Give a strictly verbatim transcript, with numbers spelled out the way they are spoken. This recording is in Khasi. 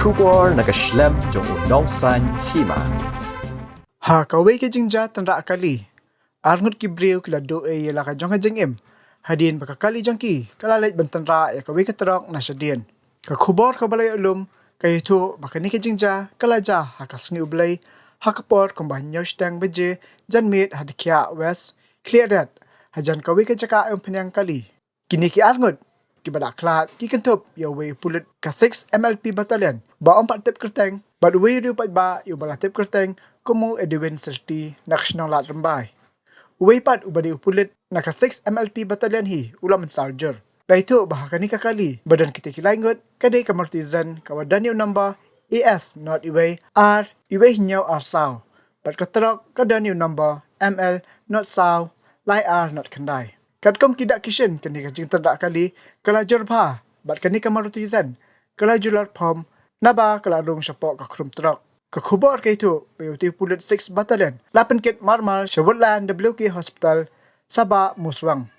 Khubor na ka shlem jong u nongsan hima. Ha kawei ka jingjia tynrah kali, arngut ki briew ki la duh ei ïa la ka jong ka jingim hadien ba ka kali jong ki ka la leit ban tynrah ïa kawei ka trok na shadien. Ka khubor kaba la ïoh lum ka ïathuh ba kane ka jingjia ka la jia ha ka sngi U Blei ha ka por kumba hynñiew shiteng baje janmiet ha Dkhiah West, Khliehriat, hajan kawei ka jaka umphniang kali. Kine ki arngut kiba la khlad ki kynthup ïa uwei u pulit ka six M L P Battalion ba ym pat tip kyrteng bad uwei u riew paidbah uba la tip kyrteng kum u Edwin Syrti na ka shnong Lad Rymbai. Uwei pat uba dei u pulit na ka six M L P Battalion hi u la mynsaw jur. La ïathuh ba ha kane ka kali ba don kita ki lai ngut ka dei ka Maruti Zen kaba don ïa u number A S not iwei ar iwei hynñiew ar saw bad ka trok ka don ïa u number M L not saw lai ar not khyndai. Katkum ki dak ki shin kane ka jingtynrah kali ka la jur bha bad kane ka Maruti Zen ka la ju lar phom naba ka la rung shapoh ka khrum trok. Ka khubor ka ïathuh ba ïa utei u pulit six Battalion la pynkit marmar sha Woodland W K Hospital Sabah Muswang.